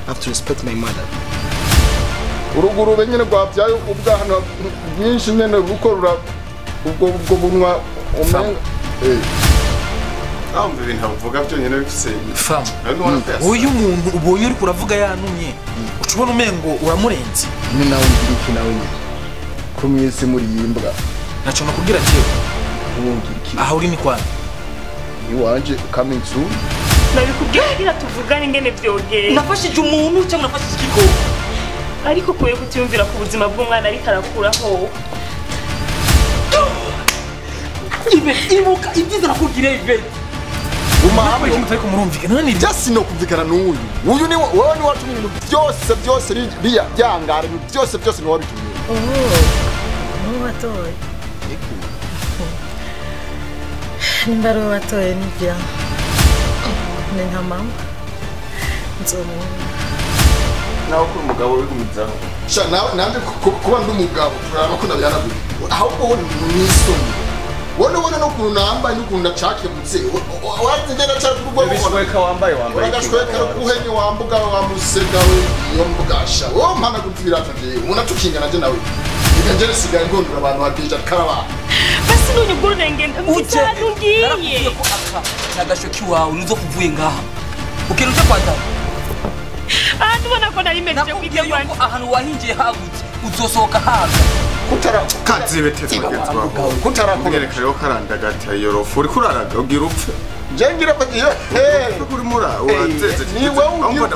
I have to respect my mother. Urugurube nyene rwabyaye ubwana bwinshi nyene rukorura ubwo bunwa umenga. Aho mbe ntavuga byo nyene bifise. Fam. Uyu muntu ubonye uri kuravuga yanumye. Ucubona umengo uramurenze. Ni nawe ngiriki nawe nyene. Ko mwese muri yimbwa. Naco nakubwira cyo. Ngiriki. Aho uri ni kwa. Ni wanje coming soon. Nabikubwiye kugira tuvugane ingene vyogera. Nafashije umuntu cyangwa nafashije igikoko. Ariko kuye kutiyumvira ku buzima bw'umwana ariko arakuraho. Ibe ibuka ibyiza nakubwira Ibe. Umahame mutari kumurumvikana none just no kumvikana n'uyu. Uyu ni wowe ni watumye ibintu byose byose biya byangara ibintu byose byose ni wabitumye. Oh. No watoye. Nimba ari watoye ni bya. Ni nka mama. Nzomubona. Nawe ko umugabo wigumizaho. Sha nawe nande kuba ndi umugabo turaba ko ndabyanaguye. Ahubwo nisoni. Wone wone no kunamba n'ukunda cakemutse. Wazi ngenda cakugwa. Ibishweka wambaye wambaye. Uragashweka kuhenye wambuga wa musega we iyo mbugasha. Wo mpana gutibira taje. Unatukingana je nawe. Ibyo sigaye ngondura abantu hadija karaba. Basi nunyugurure ngenda. Uje ngiye. Ko aka nagashoki wawe nuzo kuvuye ngaha. Ukira uje kwa dada. Ah ndubona ko nari meje kwiga kwanje. Ahantu wahingiye hagutse uzosohoka haga. Kutara kazibeteze bagenzi bawe. Kutara kugereka rero karandagata yorofu uri kuraraga ugira upfe. Jengira bagiye he kuri mura urateze. Ni wewe ugira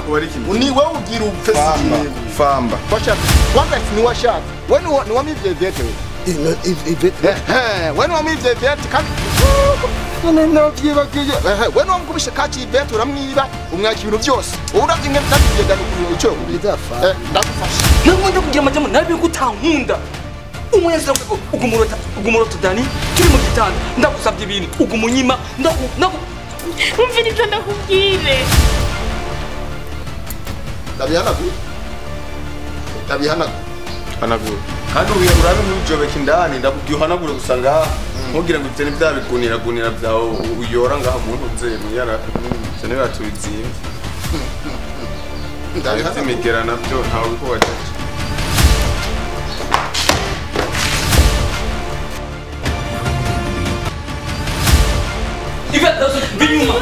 ni wewe ugira upfe si famba. Washatse. Kwanza ni washatse. Wewe ni wamivye vyete wewe. Ivete. Wewe ni wamivye vyete kandi none navyibagiye. Wewe ni wamukubisha kachi ivete uramwiba umwaka ibintu byose. Uravye ingene ndabyigana kuri icyo bizafa. Ndagufasha. Ntabwo kugira amajambo nabi gutankunda. Umwezi ugumurota ugumurota Dani turi mu gitanda ndagusabye ibintu ugumunyima ndaku umviriza ndakubwire. Ndabihanaguye. Ndabihanaguye. Hanagura. Kandi ubiye urabe ntujobeke indani ndakubwiye uhanagure gusa ngaha ntugira ngo ivyo ni bya bigunira byawe uyora ngaha mu ntuze muyara ivyo ni batubizimvye. Ndabihanaguye. Imigera navyo ntawe uko wajaje. Ivete binyuma.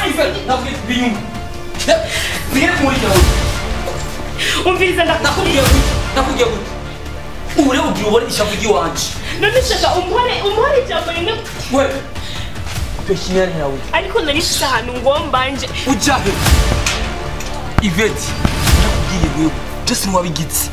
Ivete nakubwiye binyuma. Zigere kumurika wowe. Umviriza ndakubwiye gute? Nakubwiye gute? Ure ugira ubone ishavu ry'iwanje. None shaka umuhore ijambo rimwe. We. Peshinyari yawe. Ariko narishise ahantu ngomba nje. Ujahe. Ivete nakubwiye wewe. Just nwabigize.